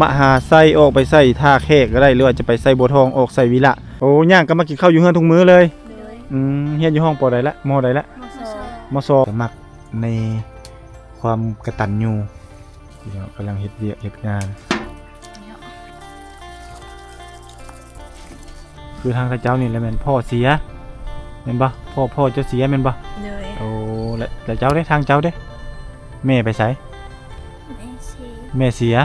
ມະຫາໄຊ ອອກໄປໃສ່ທ່າແຂກກໍໄດ້ ຫຼືວ່າຈະໄປໃສ່ບົວທອງ ອອກໃສ່ວິລະ. ໂອ້ ຍ່າງກັບມາກິນເຂົ້າຢູ່ເຮືອນທຸກມື້ເລີຍ. ໂດຍ. ອືມ ຮຽນຢູ່ຫ້ອງ ປ.ໃດລະ ມໍໃດລະ? ມ.ສອງ ມ.ສອງ ສະໝັກໃນຄວາມກະຕັນຍູ ພີ່ນ້ອງ ກຳລັງເຮັດວຽກເຮັດງານ. ຄືທາງເຈົ້ານີ້ແຫຼະແມ່ນພໍ່ເສຍ ແມ່ນບໍ່? ພໍ່ ພໍ່ເຈົ້າເສຍແມ່ນບໍ່? ໂດຍ. ໂອ້ ແລະ ແລະເຈົ້າເດ້ ທາງເຈົ້າເດ້ ແມ່ໄປໃສ? ແມ່ເສຍ ແມ່ເສຍ.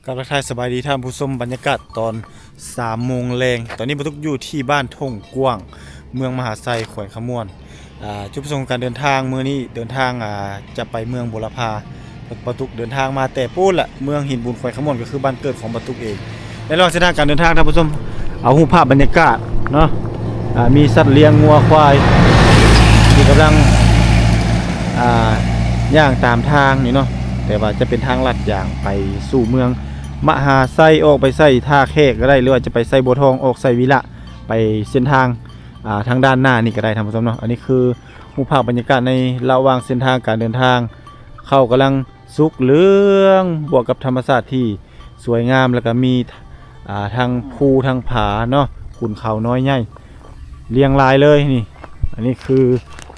ກາບທັກທາຍສະບາຍດີທ່ານຜູ້ຊົມ, ບັນຍາກາດຕອນສາມໂມງແລງ. ຕອນນີ້ປາຕຸກຢູ່ທີ່ບ້ານທົ່ງກວ້າງ ເມືອງມະຫາໄຊ ແຂວງຄຳມ່ວນ. ອ່າ ຈຸດປະສົງຂອງການເດີນທາງມື້ນີ້ ເດີນທາງ ອ່າ ຈະໄປເມືອງບົວລະພາ. ປາຕຸກເດີນທາງມາແຕ່ປູ້ນລະ ເມືອງຫີນບູນ ແຂວງຄຳມ່ວນ ກໍຄືບ້ານເກີດຂອງປາຕຸກເອງ. ໃນລະຫວ່າງເສັ້ນທາງການເດີນທາງ ທ່ານຜູ້ຊົມ ເອົາຮູບພາບບັນຍາກາດເນາະ. ອ່າ ມີສັດລ້ຽງ ງົວຄວາຍ ທີ່ກຳລັງ ອ່າ ຍ່າງຕາມທາງນີ້ເນາະ, ແຕ່ວ່າຈະເປັນທາງລາດຢາງໄປສູ່ເມືອງມະຫາໄຊ, ອອກໄປໃສ່ທ່າແຂກກໍໄດ້ ຫຼືວ່າຈະໄປໃສ່ບົວທອງ ອອກໃສ່ວິລະ ໄປເສັ້ນທາງ ອ່າ ທາງດ້ານໜ້ານີ້ກໍໄດ້ ທ່ານຜູ້ຊົມເນາະ. ອັນນີ້ຄືຮູບພາບບັນຍາກາດໃນລະຫວ່າງເສັ້ນທາງການເດີນທາງ. ເຂົ້າກຳລັງສຸກເຫຼືອງ ບວກກັບທຳມະຊາດທີ່ສວຍງາມ ແລ້ວກໍມີ ອ່າ ທັງພູທັງຜາເນາະ, ຂຸນເຂົານ້ອຍໃຫຍ່ລຽງລາຍເລີຍນີ້. ອັນນີ້ຄື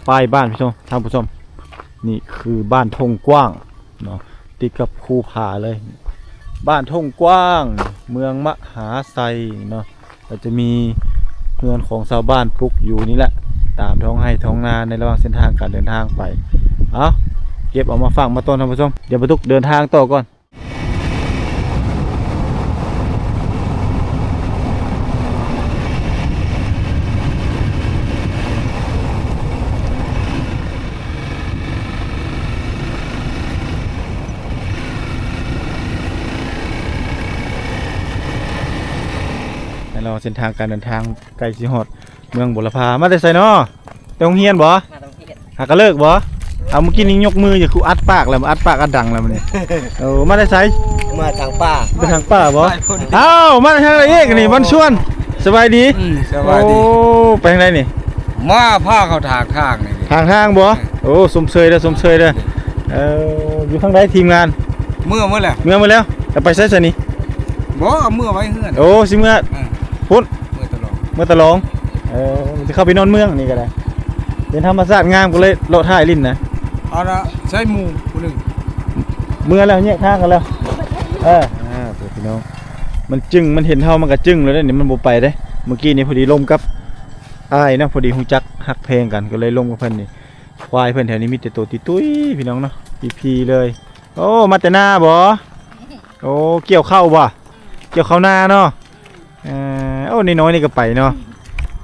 ປ້າຍບ້ານ ພີ່ນ້ອງ ທ່ານຜູ້ຊົມ, ນີ້ຄືບ້ານທົ່ງກວ້າງເນາະ, ຕິດກັບພູຜາເລີຍ. ບ້ານທົ່ງກວ້າງ ເມືອງມະຫາໄຊເນາະ. ກໍຈະມີເຮືອນຂອງຊາວບ້ານປຸກຢູ່ນີ້ແຫຼະ ຕາມທ້ອງໄຮ່ທ້ອງນາ ໃນລະຫວ່າງເສັ້ນທາງການເດີນທາງໄປ. ເອົາ ເກັບເອົາມາຝາກມາຕ້ອນທ່ານຜູ້ຊົມ. ດຽວປາຕຸກເດີນທາງຕໍ່ກ່ອນ. ໃນລະຫວ່າງເສັ້ນທາງການເດີນທາງ ໃກ້ຊິຮອດເມືອງບົວລະພາ. ມາແຕ່ໃສເນາະ? ແຕ່ໂຮງຮຽນບໍ? ມາແຕ່ໂຮງຮຽນ. ຫາກະເລີກບໍ? ເອົາ ມື້ກີ້ນີ້ຍົກມືຢູ່ ຄືອັດປາກແລ້ວ ອັດປາກອັດດັງແລ້ວມື້ນີ້. ໂອ້ ມາແຕ່ໃສ? ມາທາງປ່າ. ໄປທາງປ່າບໍ? ອ້າວ ມາທາງໃດອີກນີ້? ວັນຊວນ ສະບາຍດີ. ອືມ ສະບາຍດີ. ໂອ້ ໄປທາງໃດນີ້? ມາພາເຂົາຖາງທາງນີ້. ຖາງທາງບໍ? ເອີ ໂອ້ ຊົມເຊີຍເດີ ຊົມເຊີຍເດີ. ເອີ ຢູ່ທາງໃດທີມງານ? ເມືອໝົດແລ້ວ. ເມືອໝົດແລ້ວ. ແລ້ວໄປໃສຊະນີ້? ບໍ່ ເອົາເມືອໄວ້ເຮືອນ. ໂອ້ ຊິເມືອ. ເອີ ພຸ້ນ ເມືອຕະຫຼອງ. ເມືອຕະຫຼອງ. ເອີ ຊິເຂົ້າໄປນອນເມືອງນີ້ກໍໄດ້. ເປັນທຳມະຊາດງາມ ກໍເລີຍເລາະຖ່າຍຫຼິ້ນນະ. ເອົາລະ ໃຊ້ໝູ່ຜູ້ໜຶ່ງ. ເມືອແລ້ວ ແຍກທາງກັນແລ້ວ. ເອີ ອ່າ ພີ່ນ້ອງ ມັນຈຶ້ງ ມັນເຫັນເຮົາ ມັນກໍຈຶ້ງແລ້ວເດ້ນີ້ ມັນບໍ່ໄປເດ້. ເມື່ອກີ້ນີ້ພໍດີລົມກັບອ້າຍເນາະ, ພໍດີຮູ້ຈັກຮັກແພງກັນ ກໍເລີຍລົມກັບເພິ່ນນີ້. ຄວາຍເພິ່ນແຖວນີ້ມີແຕ່ໂຕຕຸ້ຍໆ ພີ່ນ້ອງເນາະ, ພີໆເລີຍ. ໂອ້ ມາແຕ່ນາບໍ? ໂອ້ ກ່ຽວເຂົ້າບໍ? ກ່ຽວເຂົ້ານາເນາະ. ເອີ ໂອ້ ນ້ອຍໆນີ້ກໍໄປເນາະ.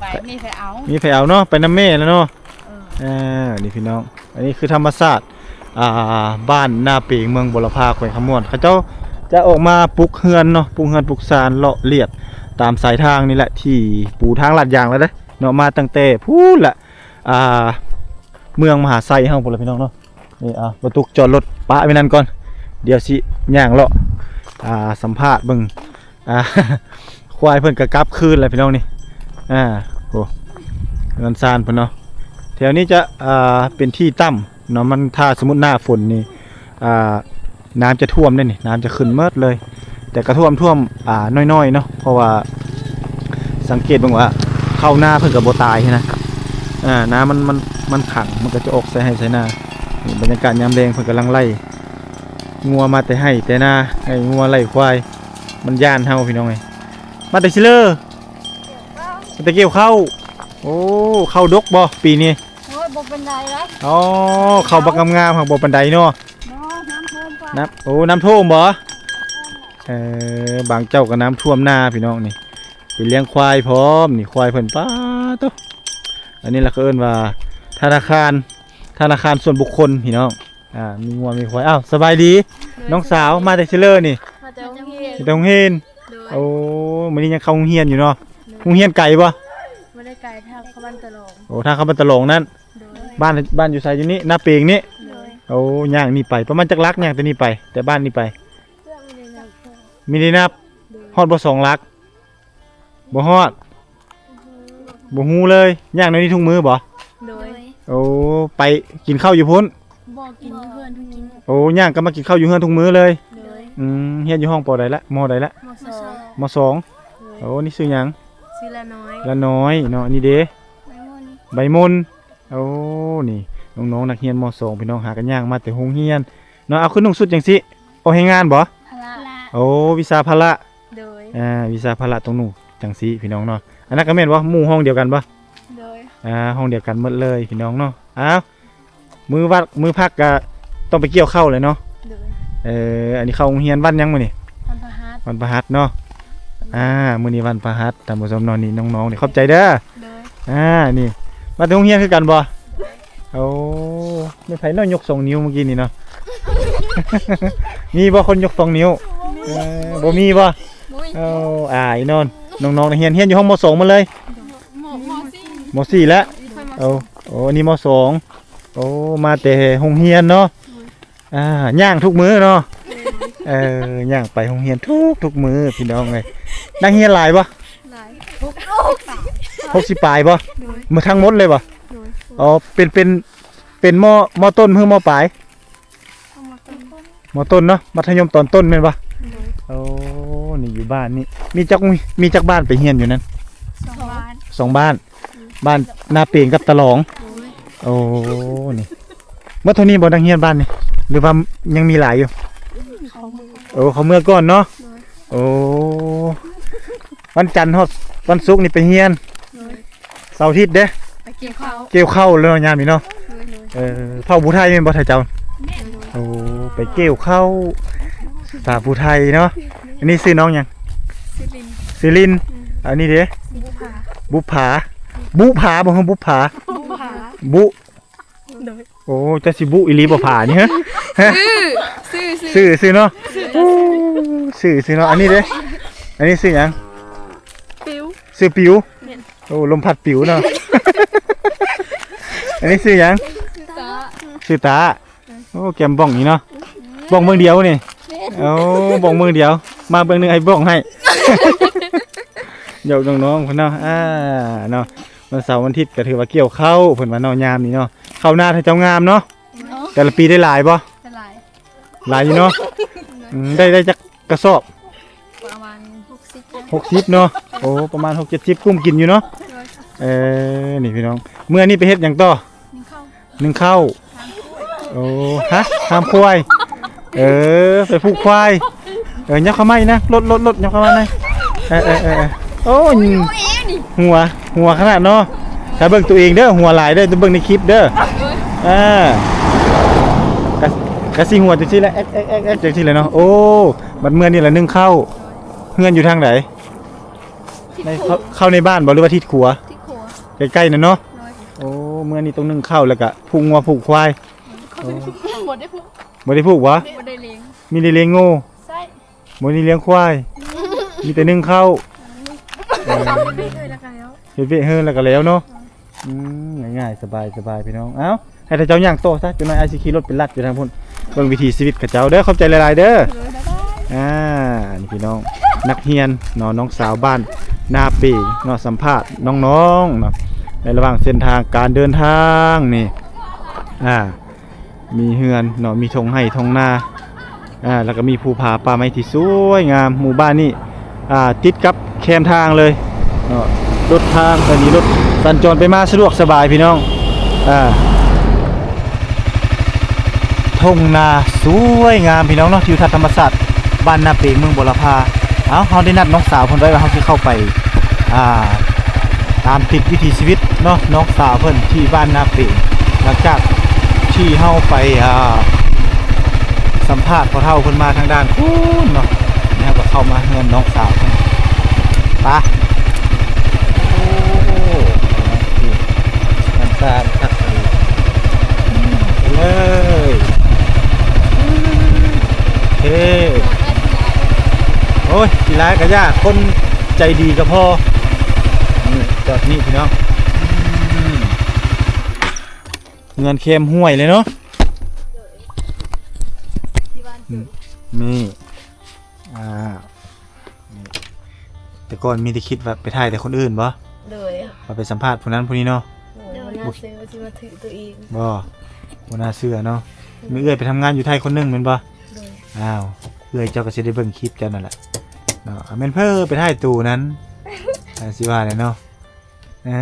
ໄປ ມີໃຜເອົາ ມີໃຜເອົາເນາະ, ໄປນຳແມ່ແລ້ວເນາະ. ເອີ ເອີ ນີ້ພີ່ນ້ອງ ອັນນີ້ຄືທຳມະຊາດ ອ່າ ບ້ານນາເປງ ເມືອງບົວລະພາ ແຂວງຄຳມ່ວນ. ເຂົາເຈົ້າຈະອອກມາປຸກເຮືອນເນາະ, ປຸກເຮືອນປຸກຊານ ເລາະລຽບຕາມສາຍທາງນີ້ແຫຼະ ທີ່ປູທາງລາດຢາງແລ້ວເດ້ເນາະ, ມາຕັ້ງແຕ່ພຸ້ນລະ ອ່າ ເມືອງມະຫາໄຊເຮົາພຸ້ນລະ ພີ່ນ້ອງເນາະ. ນີ້ ອ່າ ປາຕຸກຈອດລົດປະໄວ້ນັ້ນກ່ອນ, ດຽວຊິຍ່າງເລາະ ອ່າ ສຳພາດເບິ່ງ. ອ່າ ຄວາຍເພິ່ນກໍກັບຄືນແລ້ວ ພີ່ນ້ອງນີ້. ອ່າ ໂອ້ ເຮືອນຊານເພິ່ນເນາະ. ແຖວນີ້ຈະ ອ່າ ເປັນທີ່ຕ່ຳເນາະ, ມັນ ຖ້າສົມມຸດໜ້າຝົນນີ້ ອ່າ ນ້ຳຈະຖ້ວມເດ້ນີ້, ນ້ຳຈະຂຶ້ນໝົດເລີຍ. ແຕ່ກໍຖ້ວມ ຖ້ວມ ອ່າ ນ້ອຍໆເນາະ, ເພາະວ່າສັງເກດເບິ່ງວ່າເຂົ້ານາເພິ່ນກໍບໍ່ຕາຍຫັ້ນນະ. ອ່າ ນ້ຳມັນ ມັນ ມັນຂັງ ມັນກໍຈະອອກໃສ່ໄຮ່ໃສ່ນາ. ນີ້ບັນຍາກາດຍາມແລງ ເພິ່ນກຳລັງໄລ່ງົວມາແຕ່ໄຮ່ແຕ່ນາ ໄລ່ງົວໄລ່ຄວາຍ. ມັນຢ້ານເຮົາພີ່ນ້ອງເອີຍ. ມາແຕ່ຊິເລີ? ມາແຕ່ກ່ຽວເຂົ້າ. ໂອ້ ເຂົ້າດົກບໍ່ປີນີ້? ໂອ້ຍ ບໍ່ປານໃດເດ້. ອໍ ເຂົ້າບັກງາມໆ ຫາກບໍ່ປານໃດເນາະ. ບໍ່ ນ້ຳຖ້ວມກ່ອນ. ນ້ຳ ໂອ້ ນ້ຳຖ້ວມບໍ່? ເອີ ບາງເຈົ້າກໍນ້ຳຖ້ວມນາພີ່ນ້ອງນີ້. ໄປລ້ຽງຄວາຍພ້ອມນີ້ ຄວາຍເພິ່ນ ປາໂຕ. ອັນນີ້ລະເຂົາເອີ້ນວ່າທະນາຄານ ທະນາຄານສ່ວນບຸກຄົນພີ່ນ້ອງ. ອ່າ ມີງົວມີຄວາຍ. ອ້າວ ສະບາຍດີ ໂດຍ ນ້ອງສາວ ມາແຕ່ເຊເລີນີ້? ມາແຕ່ໂຮງຮຽນ. ມາແຕ່ໂຮງຮຽນ. ໂດຍ. ໂອ້ ມື້ນີ້ຍັງເຂົ້າໂຮງຮຽນຢູ່ເນາະ? ໂດຍ. ໂຮງຮຽນໄກບໍ່? ບໍ່ໄດ້ໄກ ທາງເຂົ້າບ້ານຕະຫຼອງ. ໂອ້ ທາງເຂົ້າບ້ານຕະຫຼອງນັ້ນ. ໂດຍ. ບ້ານ ບ້ານຢູ່ໃສ? ຢູ່ນີ້ ນາເປງນີ້? ໂດຍ. ໂອ້ ຍ່າງນີ້ໄປ ປະມານຈັກຫຼັກ? ຍ່າງແຕ່ນີ້ໄປ ແຕ່ບ້ານນີ້ໄປ? ມີໄດ້ນັບ. ໂດຍ. ຮອດບໍ່ສອງຫຼັກ? ບໍ່ຮອດ. ບໍ່ຮູ້ເລີຍ. ຍ່າງແນວນີ້ທຸກມື້ບໍ່? ໂດຍ. ໂອ້ ໄປກິນເຂົ້າຢູ່ພຸ້ນ? ບໍ່ ກິນຢູ່ເຮືອນທຸກມື້. ໂອ້ ຍ່າງກັບມາກິນເຂົ້າຢູ່ເຮືອນທຸກມື້ເລີຍ? ໂດຍ. ອືມ ຮຽນຢູ່ຫ້ອງ ປ.ໃດລະ? ມ.ໃດລະ? ມ.ສອງ. ມ.ສອງ. ໂດຍ. ໂອ້ ນີ້ຊື່ຫຍັງ? ຊື່ລານ້ອຍ. ລານ້ອຍເນາະ. ອັນນີ້ເດ? ໃບມົນ. ໃບມົນ. ໂອ້ ນີ້ນ້ອງໆ ນັກຮຽນ ມ.ສອງ ພີ່ນ້ອງ ຫາກັນຍ່າງມາແຕ່ໂຮງຮຽນເນາະ. ເອົາ ຄືນຸ່ງຊຸດຈັ່ງຊີ້? ອອກແຮງງານບໍ່? ພະລະ. ໂອ້ ວິຊາພະລະ. ໂດຍ. ອ່າ ວິຊາພະລະຕ້ອງນຸ່ງຈັ່ງຊີ້ພີ່ນ້ອງເນາະ. ອັນນັ້ນກໍແມ່ນບໍ່? ໝູ່ຫ້ອງດຽວກັນບໍ່? ໂດຍ. ອ່າ ຫ້ອງດຽວກັນໝົດເລີຍພີ່ນ້ອງເນາະ. ອ້າວ ມື້ວັກ ມື້ພັກກໍຕ້ອງໄປກ່ຽວເຂົ້າແຫຼະເນາະ. ໂດຍ. ເອີ ອັນນີ້ເຂົ້າໂຮງຮຽນວັນຫຍັງມື້ນີ້? ວັນພະຫັດ. ວັນພະຫັດເນາະ. ອ່າ ມື້ນີ້ວັນພະຫັດ ທ່ານຜູ້ຊົມເນາະ. ນີ້ນ້ອງໆ ນີ້ ຂອບໃຈເດີ. ໂດຍ. ອ່າ ນີ້ມາແຕ່ໂຮງຮຽນຄືກັນບໍ່? ໂອ້ ແມ່ນໃຜເນາະຍົກສອງນິ້ວມື້ກີ້ນີ້ເນາະ? ມີບໍ່ຄົນຍົກສອງນິ້ວ? ເອີ ບໍ່ມີບໍ່? ໂອ້ ອາຍເນາະ. ນ້ອງໆ ນັກຮຽນ ຮຽນຢູ່ຫ້ອງ ມ.ສອງ ໝົດເລີຍ? ມ.ສີ່ ມ.ສີ່ ແລ້ວ. ໂອ້ ໂອ້ ອັນນີ້ ມ.ສອງ. ໂອ້ ມາແຕ່ໂຮງຮຽນເນາະ. ອ່າ ຍ່າງທຸກມື້ເນາະ. ເອີ ຍ່າງໄປໂຮງຮຽນທຸກໆມື້ພີ່ນ້ອງເອີຍ. ນັກຮຽນຫຼາຍບໍ່? ຫຼາຍ. ຫົກສິບປາຍບໍ່? ໂດຍ. ໝົດ ທັງໝົດເລີຍບໍ່? ໂດຍ. ອໍ ເປັນ ເປັນ ເປັນ ມ.ຕົ້ນ ຫຼື ມ.ປາຍ? ມ.ຕົ້ນເນາະ ມັດທະຍົມຕອນຕົ້ນແມ່ນບໍ່? ໂດຍ. ໂອ້ ນີ້ຢູ່ບ້ານນີ້ ມີຈັກ ມີຈັກບ້ານໄປຮຽນຢູ່ນັ້ນ? ສອງບ້ານ. ສອງບ້ານ. ບ້ານນາເປງກັບຕະຫຼອງ. ໂດຍ. ໂອ້ ນີ້ໝົດເທົ່ານີ້ບໍ່ ນັກຮຽນບ້ານນີ້ ຫຼືວ່າຍັງມີຫຼາຍຢູ່? ເຂົາເມືອ. ໂອ້ ເຂົາເມືອກ່ອນເນາະ. ໂດຍ. ໂອ້ ວັນຈັນຮອດວັນສຸກນີ້ໄປຮຽນ. ໂດຍ. ເສົາອາທິດເດ້? ໄປກ່ຽວເຂົ້າ. ກ່ຽວເຂົ້າແລ້ວເນາະ ຍາມນີ້ເນາະ. ໂດຍ ໂດຍ. ເອີ ເຜົ່າຜູ້ໄທແມ່ນບໍ່ ໄທເຈົ້າ? ແມ່ນ. ໂອ້ ໄປກ່ຽວເຂົ້າ ສາວຜູ້ໄທເນາະ. ອັນນີ້ຊື່ນ້ອງຫຍັງ? ຊື່ລິນ. ຊື່ລິນ. ອືມ. ອັນນີ້ເດ້? ບຸພາ. ບຸພາ. ບຸພາບໍ່? ບຸພາ. ບຸພາ. ບຸ. ໂດຍ. ໂອ້ ເຈົ້າຊິບຸອີ່ຫຼີບໍ່ພານີ້? ຮະ? ຊື່ ຊື່ ຊື່ ຊື່ ຊື່ເນາະ. ຊື່ ຊື່ເນາະ. ອັນນີ້ເດ້? ອັນນີ້ຊື່ຫຍັງ? ປິວ. ຊື່ປິວ. ແມ່ນ. ໂອ້ ລົມພັດປິວເນາະ. ອັນນີ້ຊື່ຫຍັງ? ຊື່ຕາ. ຊື່ຕາ. ໂອ້ ແກ້ມບ້ອງນີ້ເນາະ. ບ້ອງເບື້ອງດຽວນີ້. ແມ່ນ. ໂອ້ ບ້ອງເບື້ອງດຽວ ມາເບື້ອງໜຶ່ງໃຫ້ບ້ອງໃຫ້. ຢອກນ້ອງໆ ເພິ່ນເນາະ. ອ່າ ເນາະ ວັນເສົາວັນອາທິດກໍຖືວ່າກ່ຽວເຂົ້າ ເພິ່ນວ່າເນາະ ຍາມນີ້ເນາະ. ເຂົ້ານາເຂົາເຈົ້າງາມເນາະ. ເນາະ. ແຕ່ລະປີໄດ້ຫຼາຍບໍ່? ໄດ້ຫຼາຍ. ຫຼາຍຢູ່ເນາະ. ອືມ ໄດ້ ໄດ້ຈັກກະສອບ? ປະມານຫົກສິບ ຫົກສິບເນາະ. ໂອ້ ປະມານຫົກເຈັດສິບ ກຸ້ມກິນຢູ່ເນາະ. ໂດຍ. ເອີ ນີ້ພີ່ນ້ອງ ເມື່ອນີ້ໄປເຮັດຫຍັງຕໍ່? ໜຶ່ງເຂົ້າ. ໜຶ່ງເຂົ້າ. ໂອ້ ຮະ ຫາມຄວາຍ. ເອີ ໄປຜູກຄວາຍ. ເອີ ຍັບເຂົ້າມາອີກນະ ລົດ ລົດ ລົດ ຍັບເຂົ້າມານະ. ເອີ ເອີ ເອີ ເອີ ໂອ້ຍ ຫົວ ຫົວຂະໜາດເນາະ. ຖ້າເບິ່ງຕົວເອງເດີ ຫົວຫຼາຍເດີ ເບິ່ງໃນຄລິບເດີ. ອ່າ ກະ ກະຊິຫົວຈັ່ງຊີ້ແຫຼະ ແອກໆໆໆ ຈັ່ງຊີ້ແຫຼະເນາະ. ໂອ້ ບັດເມື່ອນີ້ລະໜຶ່ງເຂົ້າ. ເຮືອນຢູ່ທາງໃດ? ໃນ ເຂົ້າ ເຂົ້າໃນບ້ານບໍ່ ຫຼືວ່າທິດຂົວ? ທິດຂົວ. ໃກ້ໆນັ້ນເນາະ. ໂດຍ. ໂອ້ ເມື່ອນີ້ຕ້ອງໜຶ່ງເຂົ້າ ແລ້ວກະຜູກງົວຜູກຄວາຍ. ບໍ່ໄດ້ຜູກ. ບໍ່ໄດ້ຜູກຫວາ? ບໍ່ໄດ້ລ້ຽງ. ມີແຕ່ລ້ຽງງົວ. ໃຊ່. ບໍ່ໄດ້ລ້ຽງຄວາຍ. ມີແຕ່ໜຶ່ງເຂົ້າ. ເຮັດວຽກເຮືອນແລ້ວກະແລ້ວ. ເຮັດວຽກເຮືອນແລ້ວກະແລ້ວເນາະ. ອືມ ງ່າຍໆ ສະບາຍໆ ພີ່ນ້ອງ. ເອົ້າ ໃຫ້ເຂົາເຈົ້າຍ່າງຕໍ່ຊະ ຈັກໜ້ອຍອ້າຍຊິຂີ່ລົດໄປລັດຢູ່ທາງພຸ້ນ. ເບິ່ງວິຖີຊີວິດເຂົາເຈົ້າເດີ. ຂອບໃຈຫຼາຍໆເດີ. ໂດຍ ບາຍບາຍ. ອ່າ ນີ້ພີ່ນ້ອງ ນັກຮຽນເນາະ ນ້ອງສາວບ້ານນາເປງເນາະ ສຳພາດນ້ອງໆເນາະ ໃນລະຫວ່າງເສັ້ນທາງການເດີນທາງນີ້. ອ່າ ມີເຮືອນເນາະ ມີທົ່ງໄຮ່ທົ່ງນາ ອ່າ ແລ້ວກໍມີພູຜາປ່າໄມ້ທີ່ສວຍງາມ. ໝູ່ບ້ານນີ້ ອ່າ ຕິດກັບແຄມທາງເລີຍເນາະ ລົດທາງ ຕອນນີ້ລົດສັນຈອນໄປມາສະດວກສະບາຍພີ່ນ້ອງ. ອ່າ ທົ່ງນາສວຍງາມພີ່ນ້ອງເນາະ ທິວທັດທຳມະຊາດບ້ານນາເປງ ເມືອງບົວລະພາ. ເອົ້າ ເຮົາໄດ້ນັດນ້ອງສາວເພິ່ນໄວ້ວ່າເຮົາຊິເຂົ້າໄປ ອ່າ ຕາມຕິດວິຖີຊີວິດເນາະ ນ້ອງສາວເພິ່ນທີ່ບ້ານນາເປງ. ຫຼັງຈາກທີ່ເຮົາໄປ ອ່າ ສຳພາດພໍ່ເຖົ້າເພິ່ນມາທາງດ້ານພຸ້ນເນາະ ແລ້ວກໍເຂົ້າມາເຮືອນນ້ອງສາວເພິ່ນ. ໄປ ໂອ້ ເຮືອນຊານຄັກອີ່ຫຼີ ໄປເລີຍ. ເອີ ໂອ້ຍ ຊິຫຼາຍກະຢ່າ ຄົນໃຈດີກະພໍ. ນີ້ ຈອດນີ້ພີ່ນ້ອງ ອືມ ເຮືອນແຄມຫ້ວຍເລີຍເນາະ. ອືມ ນີ້ ອ່າ ນີ້ ແຕ່ກ່ອນມີແຕ່ຄິດວ່າໄປຖ່າຍແຕ່ຄົນອື່ນບໍ່? ໂດຍ ວ່າໄປສຳພາດຜູ້ນັ້ນຜູ້ນີ້ເນາະ. ໂດຍ ບໍ່ໜ້າເຊື່ອວ່າຊິມາຖືກໂຕເອງ. ບໍ່ ບໍ່ໜ້າເຊື່ອເນາະ. ອືມ ມີເອື້ອຍໄປທຳງານຢູ່ໄທຄົນໜຶ່ງແມ່ນບໍ່? ໂດຍ ອ້າວ ເອື້ອຍເຈົ້າກໍຊິໄດ້ເບິ່ງຄລິບເຈົ້ານັ້ນແຫຼະເນາະ. ອາ ແມ່ນເຜີໄປຖ່າຍໂຕນັ້ນ ອາ ຊິວ່າແຫຼະເນາະ. ເອີ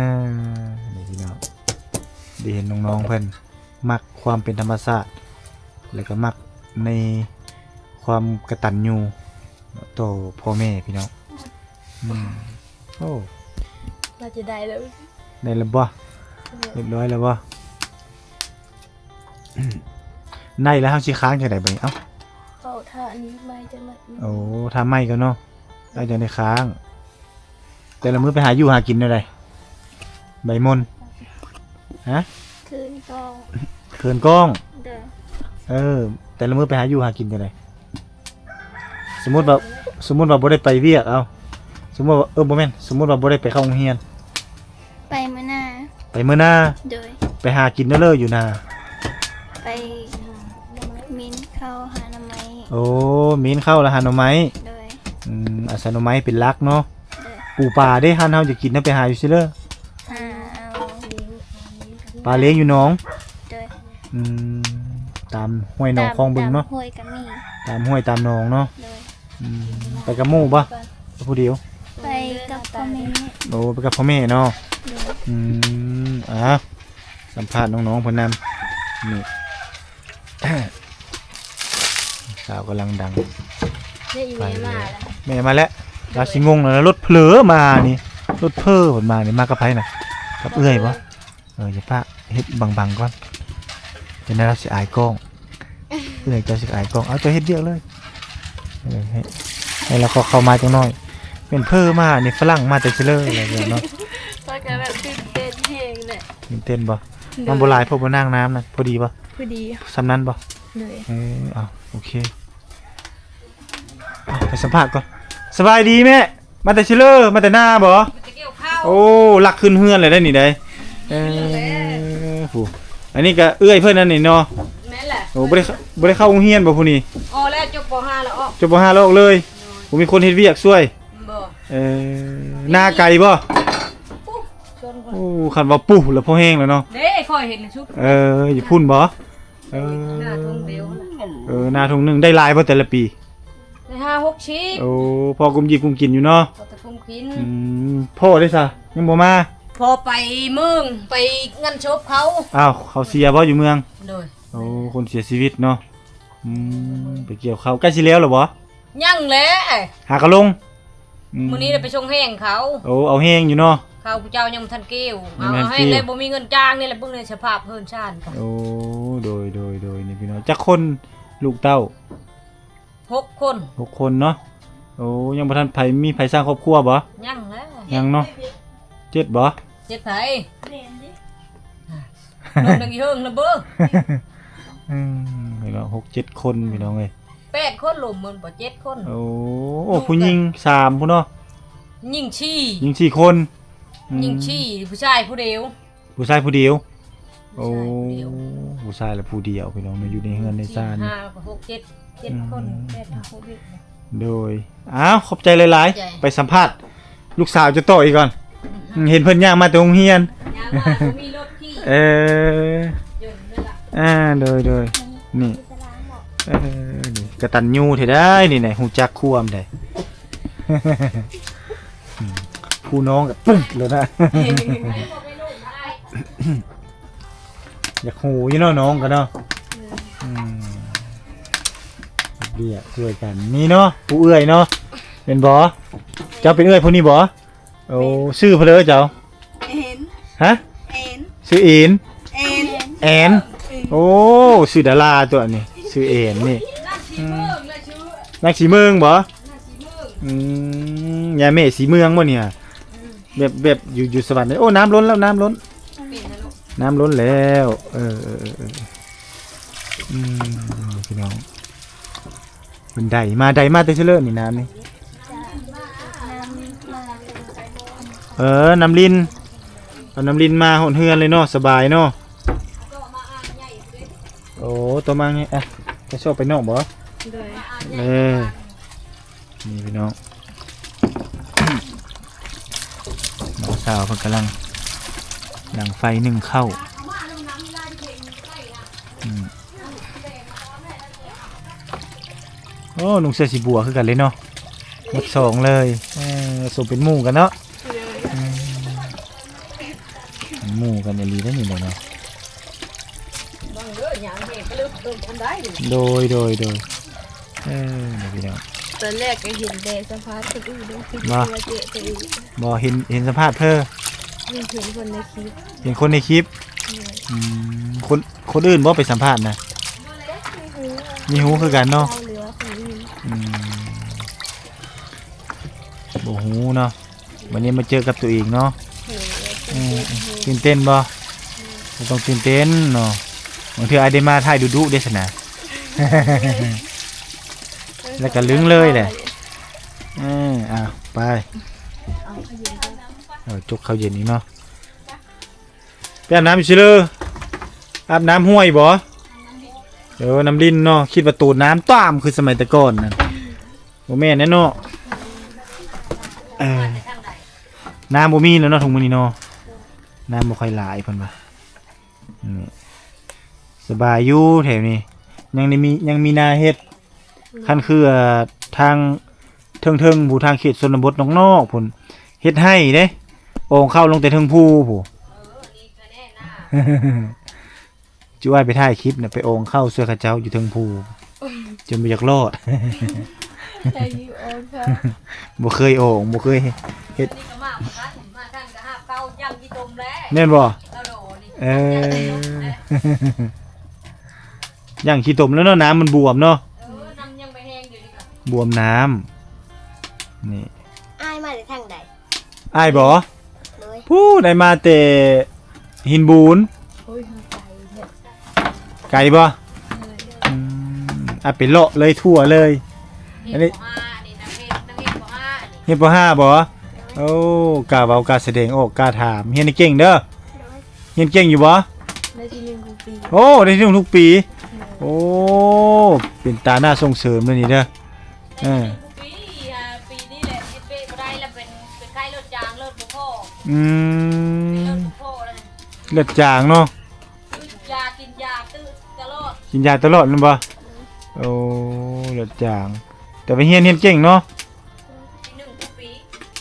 ນີ້ພີ່ນ້ອງ ໄດ້ເຫັນນ້ອງໆເພິ່ນມັກຄວາມເປັນທຳມະຊາດ ແລ້ວກໍມັກໃນຄວາມກະຕັນຍູຕໍ່ພໍ່ແມ່ພີ່ນ້ອງ. ອືມ ໂອ້ ໜ້າຈະໄດ້ແລ້ວ ໄດ້ແລ້ວບໍ່? ໂດຍ ຮຽບຮ້ອຍແລ້ວບໍ່? ໄດ້ແລ້ວ ເຮົາຊິຄ້າງຈັ່ງໃດບາດນີ້? ເອົ້າ ເຂົ້າຖ້າອັນນີ້ໄມ້ຈັກໜ້ອຍ. ໂອ້ ຖ້າໄມ້ກ່ອນເນາະ ແລ້ວຈັ່ງໄດ້ຄ້າງ. ແຕ່ລະມື້ໄປຫາຢູ່ຫາກິນແນວໃດ? ໃບມົນ ຮະ? ເຂີນກ້ອງ ເຂີນກ້ອງ. ໂດຍ ເອີ ແຕ່ລະມື້ໄປຫາຢູ່ຫາກິນຈັ່ງໃດ? ສົມມຸດວ່າ ສົມມຸດວ່າບໍ່ໄດ້ໄປວຽກ ເອົ້າ ສົມມຸດວ່າ ເອີ ບໍ່ແມ່ນ ສົມມຸດວ່າບໍ່ໄດ້ໄປເຂົ້າໂຮງຮຽນ ໄປມື້ໜ້າ ໄປມື້ໜ້າ. ໂດຍ ໄປຫາກິນເດີ ຢູ່ນາ ໄປເໝັນເຂົ້າຫາໜໍ່ໄມ້. ໂອ້ ເໝັນເຂົ້າແລ້ວຫາໜໍ່ໄມ້. ໂດຍ ອືມ ອາໄສໜໍ່ໄມ້ເປັນຫຼັກເນາະ. ໂດຍ ປູປາເດ້ ຮ້ານເຮົາຈະກິນນະ ໄປຫາຢູ່ຊິເລີ ຫາເອົາ ປາລ້ຽງຢູ່ໜອງ. ໂດຍ ອືມ ຕາມຫ້ວຍໜອງຄອງບຶງເນາະ ຕາມຫ້ວຍກໍມີ ຕາມຫ້ວຍຕາມໜອງເນາະ. ໂດຍ ອືມ ໄປກັບໝູ່ບໍ່? ໄປຜູ້ດຽວ? ໄປກັບພໍ່ແມ່. ໂອ້ ໄປກັບພໍ່ແມ່ເນາະ. ໂດຍ ອືມ ອ່າ ສຳພາດນ້ອງໆເພິ່ນນຳ ນີ້ ສາວກຳລັງດັງ. ນີ້ອີ່ແມ່ມາແລ້ວ ແມ່ມາແລ້ວ. ໂດຍ ລາວຊິງົງແລ້ວ ລົດເຜີມານີ້ ລົດເຜີເພິ່ນມານີ້ ມາກັບໃຜນະ? ກັບເອື້ອຍບໍ່? ເອີ ຢ່າປະ ເຮັດບັງໆກ່ອນ ຈັ່ງໃດລາວຊິອາຍກ້ອງ. ເອື້ອຍເຈົ້າຊິອາຍກ້ອງ. ເອົາ ເຈົ້າເຮັດວຽກເລີຍ ເອີ ໃຫ້ ໃຫ້ລາວເຂົ້າ ເຂົ້າມາຈັກໜ້ອຍ. ແມ່ນເຜີມານີ້ ຝຣັ່ງມາແຕ່ເຊີເລີຍເນາະ. ຂ້ອຍກໍແບບຕື່ນເຕັ້ນແຮງແຫຼະ. ຕື່ນເຕັ້ນບໍ່? ໂດຍ ມັນບໍ່ຫຼາຍ ພໍບໍ່ນາງນ້ຳນະ ພໍດີບໍ່? ພໍດີ ສ່ຳນັ້ນບໍ່? ໂດຍ ເອີ ເອົາ ໂອເຄ ເອົາ ໄປສຳພາດກ່ອນ. ສະບາຍດີແມ່. ມາແຕ່ເຊີເລີ ມາແຕ່ນາບໍ່? ມາແຕ່ກ່ຽວເຂົ້າ. ໂອ້ ລັກຂຶ້ນເຮືອນແລ້ວໄດ໋ນີ້ໄດ໋. ເອີ ຜູ້ ອັນນີ້ກໍເອື້ອຍເພິ່ນອັນນີ້ເນາະ. ແມ່ນແຫຼະ. ໂອ້ ບໍ່ໄດ້ ບໍ່ໄດ້ເຂົ້າໂຮງຮຽນບໍ່ຜູ້ນີ້? ອໍ ແລ້ວ ຈົບປໍຫ້າແລ້ວອອກ. ຈົບປໍຫ້າແລ້ວອອກເລີຍ. ໂດຍ ບໍ່ມີຄົນເຮັດວຽກຊ່ວຍ? ບໍ່. ເອີ ນາໄກບໍ່? ໂອ້ ຄັນວ່າປູ້ແລ້ວພໍແຮງແລ້ວເນາະ. ເດ້ ຂ້ອຍເຫັນໃນຊຸບ. ເອີ ຢູ່ພຸ້ນບໍ່? ເອີ ນາທົ່ງດຽວ. ເອີ ນາທົ່ງໜຶ່ງ ໄດ້ຫຼາຍບໍ່ແຕ່ລະປີ? ໄດ້ຫ້າຫົກສິບ. ໂອ້ ພໍກຸມຢິບກຸມກິນຢູ່ເນາະ. ພໍແຕ່ກຸມກິນ. ອືມ ພໍ່ເດ້ຊະ ຍັງບໍ່ມາ? ພໍ່ໄປເມືອງ ໄປງານສົບເຂົາ. ອ້າວ ເຂົາເສຍບໍ່ຢູ່ເມືອງ? ໂດຍ. ໂອ້ ຄົນເສຍຊີວິດເນາະ. ອືມ ໄປກ່ຽວເຂົ້າ ໃກ້ຊິແລ້ວແລ້ວບໍ່? ຍັງແຫຼະ ຫາກະລົງ. ອືມ ມື້ນີ້ໄດ້ໄປສົ່ງແຮງເຂົາ. ໂອ້ ເອົາແຮງຢູ່ເນາະ. ເຂົາຜູ້ເຈົ້າຍັງບໍ່ທັນກ່ຽວ. ຍັງບໍ່ທັນກ່ຽວ. ເອົາແຮງແລ້ວ ບໍ່ມີເງິນຈ້າງນີ້ແຫຼະ ເບິ່ງໃນສະພາບເຮືອນຊານກໍ. ໂອ້ ໂດຍ ໂດຍ ໂດຍ ນີ້ພີ່ນ້ອງ ຈັກຄົນລູກເຕົ້າ? ຫົກຄົນ. ຫົກຄົນເນາະ. ໂອ້ ຍັງບໍ່ທັນໃຜ ມີໃຜສ້າງຄອບຄົວບໍ່? ຍັງແຫຼະ. ຍັງເນາະ. ເຈັດບໍ່? ເຈັດໃຜ? ແມ່ນເດ້. ລົມດັງອີເຫິງລະເບີ. ອືມ ພີ່ນ້ອງ ຫົກເຈັດຄົນ ພີ່ນ້ອງເອີຍ. ແປດຄົນ ລົມມັນບໍ່ ເຈັດຄົນ. ໂອ້ ໂອ້ ຜູ້ຍິງສາມພຸ້ນເນາະ. ຍິງສີ່. ຍິງສີ່ຄົນ. ອືມ ຍິງສີ່ ຜູ້ຊາຍຜູ້ດຽວ. ຜູ້ຊາຍຜູ້ດຽວ. ໂອ້ ຜູ້ຊາຍຜູ້ດຽວ ຜູ້ຊາຍລະຜູ້ດຽວ ພີ່ນ້ອງເນາະ ຢູ່ໃນເຮືອນໃນຊານ. ສີ່ ຫ້າ ຫົກ ເຈັດ ເຈັດຄົນ. ອືມ ແປດ ຫົກ ເຈັດ. ໂດຍ ອ້າວ ຂອບໃຈຫຼາຍໆ. ຂອບໃຈ. ໄປສຳພາດລູກສາວເຈົ້າຕໍ່ອີກກ່ອນ. ອືມ ເຫັນເພິ່ນຍ່າງມາແຕ່ໂຮງຮຽນ. ຍ່າງມາບໍ່ມີລົດຂີ່. ເອີ ອ່າ ໂດຍໆ ນີ້ ເອີ ນີ້ກະຕັນຍູແທ້ໄດ໋ນີ້ນະ ຮູ້ຈັກຄວາມໄດ໋. ອືມ ຜູ້ນ້ອງກໍປຶ້ງແລ້ວນະ. ໄປລູກໄປ. ຢາກຮູ້ຢູ່ເນາະ ນ້ອງກໍເນາະ. ອືມ ເຮັດວຽກຊ່ວຍກັນ ນີ້ເນາະ ຜູ້ເອື້ອຍເນາະ ແມ່ນບໍ່? ເຈົ້າເປັນເອື້ອຍຜູ້ນີ້ບໍ່? ໂອ້ ຊື່ເພິ່ນເດີເຈົ້າ? ເອັນ ຮະ? ເອັນ ຊື່ເອັນ? ເອັນ ແອນ. ເອີ ໂອ້ ຊື່ດາລາຕົວນີ້ ຊື່ເອັນນີ້. ອືມ ນາງສີເມືອງບໍ່? ອືມ ຍາແມ່ສີເມືອງບໍ່ນີ້? ແບບ ແບບຢູ່ ຢູ່ສະຫວັນເດ້. ໂອ້ ນ້ຳລົ້ນແລ້ວ ນ້ຳລົ້ນ ນ້ຳລົ້ນແລ້ວ. ເອີ ເອີ ເອີ ເອີ ອືມ ພີ່ນ້ອງ ເພິ່ນໄດ້ມາ ໄດ້ມາແຕ່ເຊີເລີນີ້ ນ້ຳນີ້. ເອີ ນ້ຳລິນ ເອົານ້ຳລິນມາຮອດເຮືອນເລີຍເນາະ ສະບາຍເນາະ. ໂອ້ ຕໍ່ມາໄງ ອ່ະ ຈະຊອກໄປນອກບໍ່? ໂດຍ ເອີ ນີ້ພີ່ນ້ອງ ນ້ອງສາວເພິ່ນກຳລັງດັງໄຟໜຶ້ງເຂົ້າ. ອືມ ໂອ້ ນຸ່ງເສື້ອສີບົວຄືກັນເລີຍເນາະ ໝົດສອງເລີຍ. ເອີ ສົມເປັນໝູ່ກັນເນາະ. ເອີ ເປັນໝູ່ກັນອີ່ຫຼີເດ້ນີ້ເນາະ. ໂດຍ ໂດຍ ໂດຍ ເອີ ພີ່ນ້ອງ ຕອນແລກກໍເຫັນແຕ່ສຳພາດຄົນອື່ນ ບໍ່ ບໍ່ເຫັນ ເຫັນສຳພາດເພິ່ນ ເຫັນຄົນໃນຄລິບ ເຫັນຄົນໃນຄລິບ. ອືມ ຄົນ ຄົນອື່ນບໍ່ໄປສຳພາດນະ? ບໍ່ຮູ້ຄືກັນເນາະ. ອືມ ບໍ່ຮູ້ເນາະ. ວັນນີ້ມາເຈີກັບຕົວເອງເນາະ. ເອີ ຕື່ນເຕັ້ນບໍ່? ບໍ່ຕ້ອງຕື່ນເຕັ້ນເນາະ ບາງເທື່ອອາດໄດ້ມາຖ່າຍດຸໆເດ້ຊັ້ນນະ. ແລ້ວກໍລຶ້ງເລີຍແຫຼະ. ເອີ ເອົາໄປ ເອົາຈົກເຂົ້າເຢັນອີກເນາະ. ໄປອາບນ້ຳຢູ່ຊິເລີ ອາບນ້ຳຫ້ວຍບໍ່? ເອີ ນ້ຳລິນເນາະ. ຄິດວ່າໂຕນນ້ຳຕາມຄືສະໄໝແຕ່ກ່ອນນັ້ນ ບໍ່ແມ່ນແນ່ເນາະ. ເອີ ນ້ຳບໍ່ມີແລ້ວເນາະ ທຸກມື້ນີ້ເນາະ ນ້ຳບໍ່ຄ່ອຍຫຼາຍເພິ່ນວ່າ. ນີ້ ສະບາຍຢູ່ແຖວນີ້ ຍັງໄດ້ມີ ຍັງມີນາເຮັດ. ຄັນຄື ເອີ ທາງເທິງໆ ຜູ້ທາງເຂດຊົນນະບົດນອກໆ ພຸ້ນ ເຮັດໄຮ່ເດ້ ອອງເຂົ້າລົງແຕ່ເທິງພູພຸ້ນ. ຈຸອ້າຍໄປຖ່າຍຄລິບນະ ໄປອອງເຂົ້າຊ່ວຍເຂົາເຈົ້າຢູ່ເທິງພູ ຈົນບໍ່ຢາກລອດ. ບໍ່ເຄີຍອອງ ບໍ່ເຄີຍເຮັດ. ແມ່ນບໍ່? ເອີ ຢ່າງຂີ້ຕົມແລ້ວເນາະ ນ້ຳມັນບວມເນາະ. ບວມນ້ຳ. ນີ້ ອ້າຍມາແຕ່ທາງໃດ? ອ້າຍບໍ່? ໂດຍ ຜູ້ໃດມາແຕ່ຫີນບູນ. ໂອ້ຍ ໄກແທ້ ໄກບໍ່? ໂດຍ ອືມ ອາ ໄປເລາະເລີຍ ທົ່ວເລີຍ. ອັນນີ້ ເຮັດ ປ.ຫ້າ ບໍ່? ໂອ້ ກ້າເວົ້າ ກ້າສະແດງອອກ ກ້າຖາມ. ຮຽນໃຫ້ເກັ່ງເດີ. ໂດຍ ຮຽນເກັ່ງຢູ່ບໍ່? ໄດ້ທີໜຶ່ງທຸກປີ. ໂອ້ ໄດ້ທີໜຶ່ງທຸກປີ. ໂດຍ ໂອ້ ເປັນຕາໜ້າສົ່ງເສີມເດີນີ້ເດີ. ເອີ ປີ ປີນີ້ແຫຼະ ເຮັດເວກບໍ່ໄດ້ລະ ເປັນ ເປັນໄຂ້ເລືອດຈາງ ເລືອດບໍ່ພໍ. ອືມ ເລືອດບໍ່ພໍລະ ເລືອດຈາງເນາະ. ຢາ ກິນຢາຕະຫຼອດ ກິນຢາຕະຫຼອດແມ່ນບໍ່? ໂອ້ ເລືອດຈາງ ແຕ່ວ່າຮຽນ ຮຽນເກັ່ງເນາະ.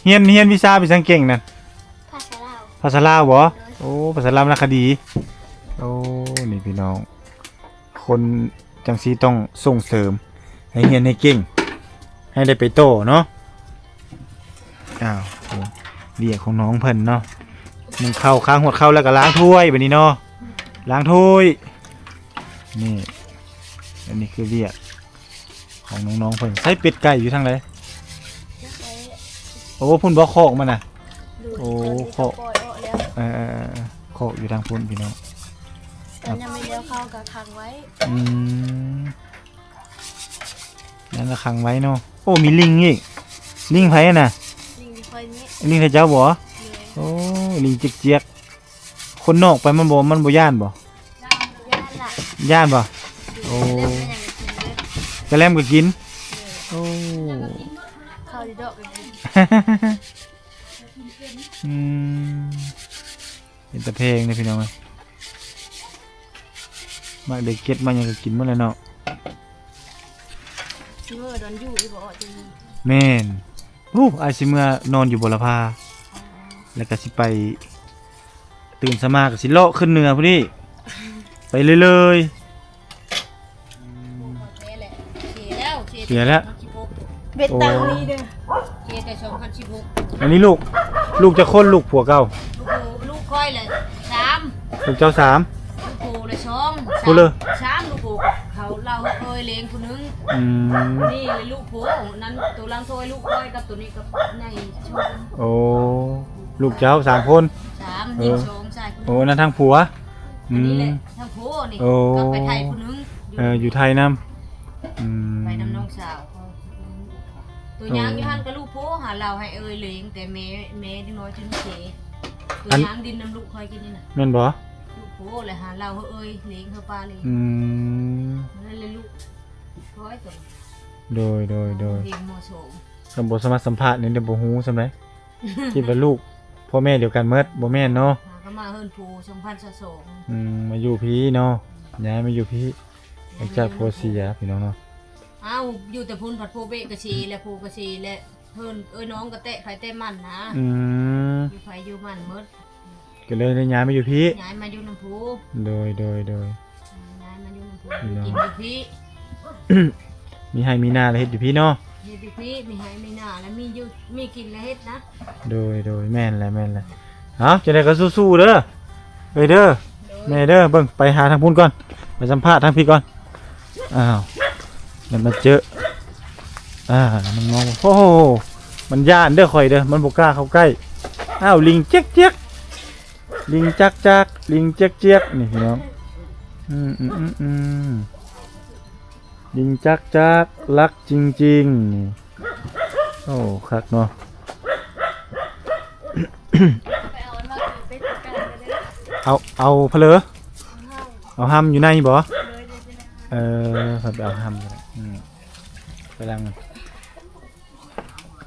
ຮຽນ ຮຽນວິຊາໄປສັງເກັ່ງນັ້ນ? ພາສາລາວ. ພາສາລາວບໍ່? ໂດຍ ໂອ້ ພາສາລາວນະຄະດີ. ໂອ້ ນີ້ພີ່ນ້ອງ ຄົນຈັ່ງຊີ້ຕ້ອງສົ່ງເສີມໃຫ້ຮຽນໃຫ້ເກັ່ງ ໃຫ້ໄດ້ໄປຕໍ່ເນາະ. ອ້າວ ວຽກຂອງນ້ອງເພິ່ນເນາະ ໜຶ້ງເຂົ້າ ຄາງຫວດເຂົ້າ ແລ້ວກໍລ້າງຖ້ວຍບາດນີ້ເນາະ ລ້າງຖ້ວຍ. ນີ້ ອັນນີ້ຄືວຽກຂອງນ້ອງໆເພິ່ນ. ໃສ່ເປັດໄກ່ຢູ່ທາງໃດ? ໂອ້ ພຸ້ນບໍ່ຄອກມັນນະ? ໂອ້ ຄອກ ເອີ ຄອກຢູ່ທາງພຸ້ນພີ່ນ້ອງ. ຕອນຍັງບໍ່ແລ້ວເຂົາກໍຂັງໄວ້. ອືມ ນັ້ນລະຂັງໄວ້ເນາະ. ໂອ້ ມີລິງອີກ. ລິງໃຜຫັ້ນນະ? ລິງຂ້ອຍນີ້. ລິງໃຜເຈົ້າບໍ່? ໂດຍ. ໂອ້ ລິງຈຽກໆ. ຄົນນອກໄປມັນບໍ່ ມັນບໍ່ຢ້ານບໍ່? ຢ້ານລະ. ຢ້ານບໍ່? ໂອ້ ແລ້ວມັນຫຍັງກໍກິນເລີຍ. ກະແລັມກໍກິນ. ໂດຍ. ໂອ້ ເຂົ້າດອກກໍກິນ. ອືມ ເປັນຕາແພງເດ້ພີ່ນ້ອງເອີຍ. ໝາກເດັກເກັດ ໝາກຫຍັງກໍກິນໝົດແຫຼະເນາະ. ຊິເມືອດອນຢູ່ອີກບໍ່? ແມ່ນ. ໂອ້ ອ້າຍຊິເມືອນອນຢູ່ບົວລະພາ ແລ້ວກໍຊິໄປ ຕື່ນສະມາກໍຊິເລາະຂຶ້ນເໜືອພຸ້ນນີ້. ເລີຍໆ. ເສຍແລ້ວ ເສຍແລ້ວ ເສຍແລ້ວ ເບັດຕາງນີ້ເດີ ເສຍແຕ່ສອງພັນສິບຫົກ. ອັນນີ້ລູກ ລູກຈັກຄົນ? ລູກຜົວເກົ່າ ລູກ ລູກຂ້ອຍລະສາມ ລູກເຈົ້າສາມ ລູກໂປລະສອງ ຜູ້ເລີ ສາມ ລູກໂປເຂົາລາວເອີຍລ້ຽງຜູ້ໜຶ່ງ. ອືມ ນີ້ລະລູກໂປ ນັ້ນໂຕຫຼັງໂຕລູກຂ້ອຍກັບໂຕນີ້ກັບໃຫຍ່ສອງ. ໂອ້ ລູກເຈົ້າສາມຄົນ ສາມ ຍິງສອງ ຊາຍຄົນ. ໂອ້ ນັ້ນທາງຜົວ. ອືມ ອັນນີ້ແຫຼະທາງໂປນີ້ ໂອ້ ກັບໄປໄທຜູ້ໜຶ່ງ. ເອີ ຢູ່ໄທນຳ. ອືມ ໄປນຳນ້ອງສາວ. ໂຕຍ່າງຢູ່ຫັ້ນກະລູກໂປ ຫາລາວໃຫ້ເອີຍລ້ຽງ ແຕ່ແມ່ ແມ່ເດັກນ້ອຍຈົນເສຍ. ໂຕຍ່າງດິນນຳລູກຂ້ອຍກິນນີ້ນະ ແມ່ນບໍ່? ລູກໂປແຫຼະ ຫາລາວໃຫ້ເອີຍລ້ຽງ ໃຫ້ປ້າລ້ຽງ. ອືມ ນັ້ນແຫຼະລູກຂ້ອຍໂຕ. ໂດຍ ໂດຍ ໂດຍ ເດັກມໍສອງ ຄັນບໍ່ສາມາດສຳພາດນີ້ ບໍ່ຮູ້ສ່ຳໃດ. ຄິດວ່າລູກພໍ່ແມ່ດຽວກັນໝົດ ບໍ່ແມ່ນເນາະ. ຫາກໍມາເຮືອນຜູ້ສອງພັນຊາວສອງ. ອືມ ມາຢູ່ພີ້ເນາະ ຍ້າຍມາຢູ່ພີ້ ຫຼັງຈາກຜົວເສຍ ພີ່ນ້ອງເນາະ. ອ້າວ ຢູ່ແຕ່ພຸ້ນພັດຜົວເບະກະເສແລ້ວ ຜົວກະເສແລ້ວ ເຮືອນເອີຍນ້ອງກໍແຕະໃຜແຕະມັນນະ. ອືມ ຢູ່ໃຜຢູ່ມັນໝົດ ກໍເລີຍໄດ້ຍ້າຍມາຢູ່ພີ້ ຍ້າຍມາຢູ່ນຳຜູ້. ໂດຍ ໂດຍ ໂດຍ ຍ້າຍມາຢູ່ນຳຜູ້ ພີ່ນ້ອງ ກິນຢູ່ພີ້ ມີໄຮ່ມີນາແລ້ວເຮັດຢູ່ພີ້ເນາະ. ເຮັດຢູ່ພີ້ ມີໄຮ່ມີນາແລ້ວ ມີຢູ່ ມີກິນແລ້ວເຮັດນະ. ໂດຍ ໂດຍ ແມ່ນແຫຼະ ແມ່ນແຫຼະ. ເອົ້າ ຈັ່ງໃດກໍສູ້ໆເດີ ເອີຍເດີ ໂດຍ ແມ່ເດີ. ເບິ່ງ ໄປຫາທາງພຸ້ນກ່ອນ ໄປສຳພາດທາງພີ້ກ່ອນ. ອ້າວ ແລ້ວມາເຈີ ອ່າ ນ້ອງໆ ໂອ້ໂຫ ມັນຢ້ານເດີຂ້ອຍເດີ ມັນບໍ່ກ້າເຂົ້າໃກ້. ອ້າວ ລິງເຈັກໆ ລິງຈັກໆ ລິງເຈັກໆ ນີ້ພີ່ນ້ອງ. ອືມໆໆໆ ລິງຈັກໆ ລັກຈິງໆ ນີ້. ໂອ້ ຄັກເນາະ. ເອົາ ເອົາພະເລີ ເອົາຮຳຢູ່ໃນບໍ່? ເອີ ຂ້ອຍໄປເອົາຮຳກໍໄດ້. ອືມ ກຳລັງ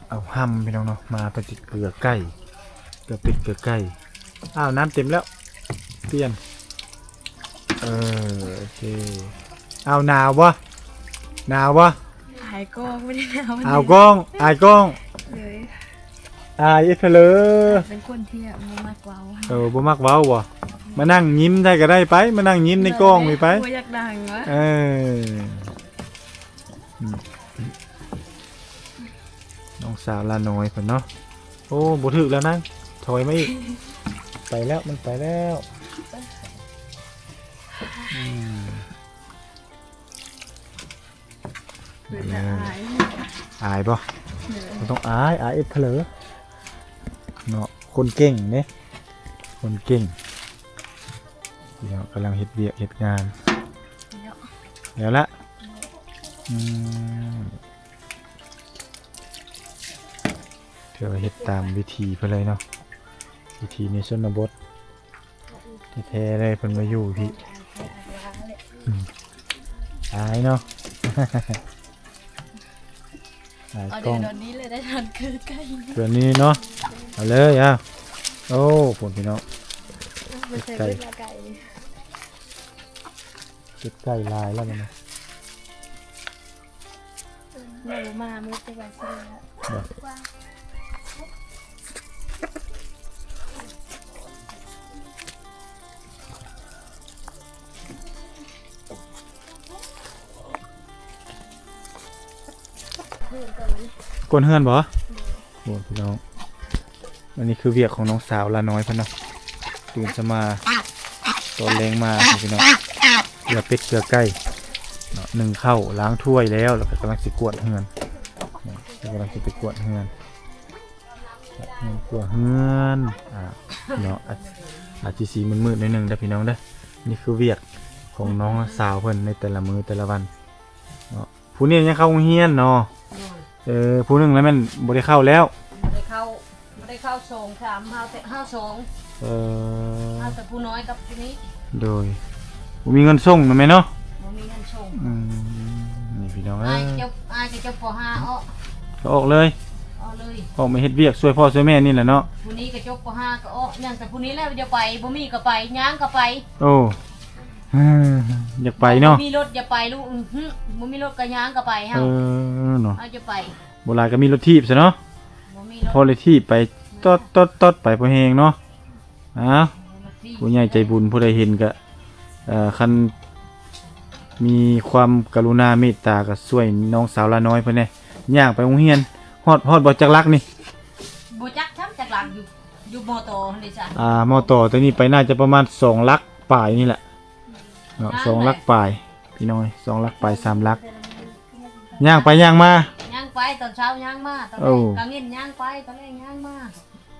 ເອົາຮຳ ພີ່ນ້ອງເນາະ ມາປະຕິດເກືອໄກ່ ເກືອເປັດເກືອໄກ່. ອ້າວ ນ້ຳເຕັມແລ້ວ ປ່ຽນ. ເອີ ໂອເຄ. ອ້າວ ໜາວບໍ່? ໜາວບໍ່? ອາຍກ້ອງ ບໍ່ໄດ້ໜາວ. ອາຍກ້ອງ ອາຍກ້ອງ ເລີຍ ອາຍເອັດເພີເລີ ເປັນຄົນທີ່ແບບບໍ່ມັກເວົ້າ. ເອີ ບໍ່ມັກເວົ້າບໍ່? ມານັ່ງຍິ້ມໃສ່ກໍໄດ້ໄປ ມານັ່ງຍິ້ມໃນກ້ອງນີ້ໄປ. ບໍ່ຢາກດັງວະ. ເອີ ອືມ ນ້ອງສາວລານ້ອຍເພິ່ນເນາະ. ໂອ້ ບໍ່ຖືກແລ້ວນາງ ຖອຍມາອີກ. ໄປແລ້ວ ມັນໄປແລ້ວ. ອືມ ເປັນຕາອາຍ ອາຍບໍ່? ເອີ ບໍ່ຕ້ອງອາຍ ອາຍເອັດເພີເລີເນາະ. ຄົນເກັ່ງເດ້ ຄົນເກັ່ງ. ເນາະ ກຳລັງເຮັດວຽກເຮັດງານ ແລ້ວລະ. ອືມ ຖືວ່າເຮັດຕາມວິທີເພິ່ນເລີຍເນາະ ວິທີໃນຊົນນະບົດແທ້ໆເລີຍ. ເພິ່ນມາຢູ່ພີ້ ອືມ ອາຍເນາະ ອາຍກ້ອງ. ເອົາເດີ ດອນນີ້ເລີຍ ໄດ້ທັນຄືໄກ່ ຕົວນີ້ເນາະ. ເອົາເລີຍ ເອົາ. ໂອ້ ພຸ້ນພີ່ນ້ອງ ໄກ່ ເປັດໄກ່ຫຼາຍແລ້ວມັນນະ. ແມ່ບໍ່ມາມື້ແຕ່ວ່າຊິແລ້ວ ບໍ່ ກວນເຮືອນບໍ່? ໂອ້ ພີ່ນ້ອງ ອັນນີ້ຄືວຽກຂອງນ້ອງສາວລານ້ອຍເພິ່ນເນາະ. ຕື່ນສະມາຕອນແລງມາພີ່ນ້ອງ ເກືອເປັດເກືອໄກ່ເນາະ ໜຶ້ງເຂົ້າ ລ້າງຖ້ວຍແລ້ວ ແລ້ວກໍກຳລັງຊິກວດເຮືອນ ກຳລັງຊິໄປກວດເຮືອນ ກວດເຮືອນ ອ່າ ເນາະ. ອາດ ອາດຊິສີມືດໆໜ້ອຍໜຶ່ງເດີພີ່ນ້ອງເດີ. ນີ້ຄືວຽກຂອງນ້ອງສາວເພິ່ນໃນແຕ່ລະມື້ແຕ່ລະວັນເນາະ. ຜູ້ນີ້ຍັງເຂົ້າໂຮງຮຽນເນາະ. ໂດຍ ເອີ ຜູ້ໜຶ່ງລະແມ່ນບໍ່ໄດ້ເຂົ້າແລ້ວ ບໍ່ໄດ້ເຂົ້າ ບໍ່ໄດ້ເຂົ້າສອງສາມ ເຮົາແຕ່ເຮົາສອງ. ເອີ ເຮົາແຕ່ຜູ້ນ້ອຍກັບຜູ້ນີ້. ໂດຍ ບໍ່ມີເງິນສົ່ງນະແມ່ເນາະ. ບໍ່ມີເງິນສົ່ງ. ອືມ ນີ້ພີ່ນ້ອງເອີຍ ອ້າຍກໍຈົບ ອ້າຍກໍຈົບ ປໍຫ້າ ອອກ ກໍອອກເລີຍ ອອກເລີຍ ອອກມາເຮັດວຽກຊ່ວຍພໍ່ຊ່ວຍແມ່ນີ້ແຫຼະເນາະ. ຜູ້ນີ້ກໍຈົບ ປໍຫ້າ ກໍອອກ ຍັງແຕ່ຜູ້ນີ້ແຫຼະ ຢ່າໄປ ບໍ່ມີກໍໄປ ຍ່າງກໍໄປ. ໂອ້ ເອີ ຢາກໄປເນາະ ບໍ່ມີລົດຢ່າໄປລູກ. ອື ບໍ່ມີລົດກໍຍ່າງກໍໄປເຮົາ. ເອີເນາະ ເຮົາຈະໄປ ບໍ່ຫຼາຍກໍມີລົດຖີບຊະເນາະ. ບໍ່ມີລົດ ພໍໄດ້ຖີບໄປ ຕອດໆໆ ໄປພໍແຮງເນາະ. ອ້າວ ຜູ້ໃຫຍ່ໃຈບຸນຜູ້ໃດເຫັນກະ ເອີ ຄັນມີຄວາມກະລຸນາເມດຕາກໍຊ່ວຍນ້ອງສາວລານ້ອຍເພິ່ນແດ່ ຍ່າງໄປໂຮງຮຽນ. ຮອດ ຮອດບໍ່ຈັກຫຼັກນີ້? ບໍ່ຈັກຊ້ຳຈັກຫຼັກ ຢູ່ ຢູ່ ມ.ຕ ຫັ້ນເດຊະ. ອ່າ ມ.ຕ ແຕ່ນີ້ໄປໜ້າຈະປະມານສອງຫຼັກປາຍນີ້ແຫຼະເນາະ ສອງຫຼັກປາຍ ພີ່ນ້ອງເອີຍ ສອງຫຼັກປາຍ ສາມຫຼັກ. ຍ່າງໄປຍ່າງມາ ຍ່າງໄປ ຕອນເຊົ້າຍ່າງມາ ຕອນແລງ ໂອ້ ກາງເວັນຍ່າງໄປ ຕອນແລງຍ່າງມາ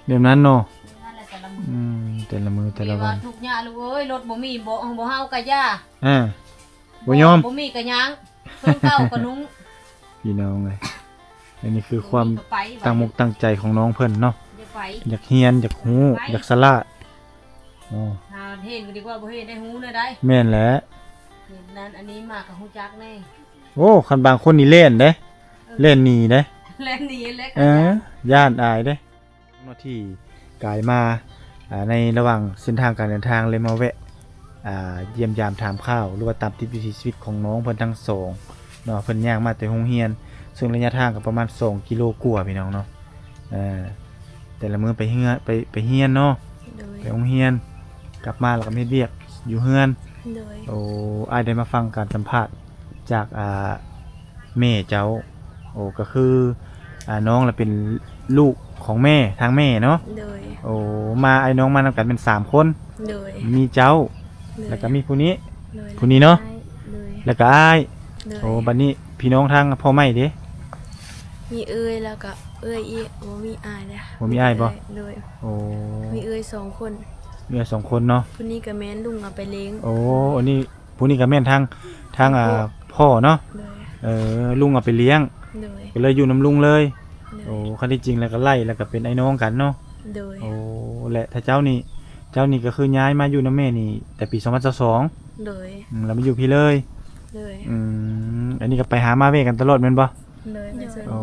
ແບບນັ້ນເນາະ. ນັ້ນແຫຼະ ແຕ່ລະມື້ ອືມ ແຕ່ລະມື້ ແຕ່ລະວັນ ແຕ່ວ່າທຸກຍາກລູກເອີຍ ລົດບໍ່ມີ ບໍ່ ບໍ່ເຮົາກະຢ່າ ອ່າ ບໍ່ຍອມ ບໍ່ມີກະຍ່າງ ເຄື່ອງເກົ່າກະນຸ່ງ ພີ່ນ້ອງເອີຍ. ອັນນີ້ຄືຄວາມ ບໍ່ມີກະໄປ ຕັ້ງອົກຕັ້ງໃຈຂອງນ້ອງເພິ່ນເນາະ ຢ່າໄປ ຢາກຮຽນ ຢາກຮູ້ ຢາກສະຫຼາດເນາະ. ຫາເຫັນກໍດີກວ່າບໍ່ເຫັນ ໄດ້ຮູ້ແນວໃດ. ແມ່ນແຫຼະ ເຫັນນັ້ນອັນນີ້ມາກໍຮູ້ຈັກແດ່. ໂອ້ ຄັນບາງຄົນນີ້ແລ່ນເດ້ ເອີ ແລ່ນໜີເດ້ ແລ່ນໜີແລ້ວ ເອີ ຢ້ານອາຍເດ້. ເນາະ ທີ່ກາຍມາ ອ່າ ໃນລະຫວ່າງເສັ້ນທາງການເດີນທາງ ເລີຍມາແວະ ອ່າ ຢ້ຽມຢາມຖາມຂ່າວ ຫຼືວ່າຕາມຕິດວິຖີຊີວິດຂອງນ້ອງເພິ່ນທັງສອງເນາະ. ເພິ່ນຍ່າງມາແຕ່ໂຮງຮຽນ ເຊິ່ງໄລຍະທາງກໍປະມານສອງກິໂລກວ່າ ພີ່ນ້ອງເນາະ. ເອີ ແຕ່ລະມື້ໄປເຮືອນ ໄປ ໄປຮຽນເນາະ ໂດຍ ໄປໂຮງຮຽນ ກັບມາແລ້ວກໍມາເຮັດວຽກຢູ່ເຮືອນ ໂດຍ. ໂອ້ ອ້າຍໄດ້ມາຟັງການສຳພາດຈາກ ອ່າ ແມ່ເຈົ້າ. ໂອ້ ກໍຄື ອ່າ ນ້ອງລະເປັນລູກຂອງແມ່ ທາງແມ່ເນາະ ໂດຍ. ໂອ້ ມາ ອ້າຍນ້ອງມານຳກັນແມ່ນສາມຄົນ ໂດຍ ມີເຈົ້າ ໂດຍ ແລ້ວກໍມີຜູ້ນີ້ ໂດຍ ຜູ້ນີ້ເນາະ ໂດຍ ແລ້ວກໍອ້າຍ ໂດຍ. ໂອ້ ບັດນີ້ພີ່ນ້ອງທາງພໍ່ໃໝ່ເດ? ມີເອື້ອຍ ແລ້ວກໍເອື້ອຍອີກ ບໍ່ມີອ້າຍເດ້ ບໍ່ມີອ້າຍບໍ່? ໂດຍ ໂອ້ ມີເອື້ອຍສອງຄົນ ເອື້ອຍສອງຄົນເນາະ. ຜູ້ນີ້ກໍແມ່ນລຸງເອົາໄປລ້ຽງ ໂອ້ ອັນນີ້ ຜູ້ນີ້ກໍແມ່ນທາງ ທາງ ທາງ ອ່າ ພໍ່ ພໍ່ເນາະ ໂດຍ ເອີ ລຸງເອົາໄປລ້ຽງ ໂດຍ ກໍເລີຍຢູ່ນຳລຸງເລີຍ ໂດຍ. ໂອ້ ຄັນທີ່ຈິງແລ້ວກໍໄລ່ ແລ້ວກໍເປັນອ້າຍນ້ອງກັນເນາະ ໂດຍ. ໂອ້ ແລະ ຖ້າເຈົ້ານີ້ ເຈົ້ານີ້ກໍຄືຍ້າຍມາຢູ່ນຳແມ່ນີ້ແຕ່ປີສອງພັນຊາວສອງ ໂດຍ ອືມ ແລ້ວມາຢູ່ພີ້ເລີຍ ໂດຍ. ອືມ ອັນນີ້ກໍໄປຫາມາແວ່ກັນຕະຫຼອດແມ່ນບໍ່? ໂດຍ ໂດຍ ໂອ້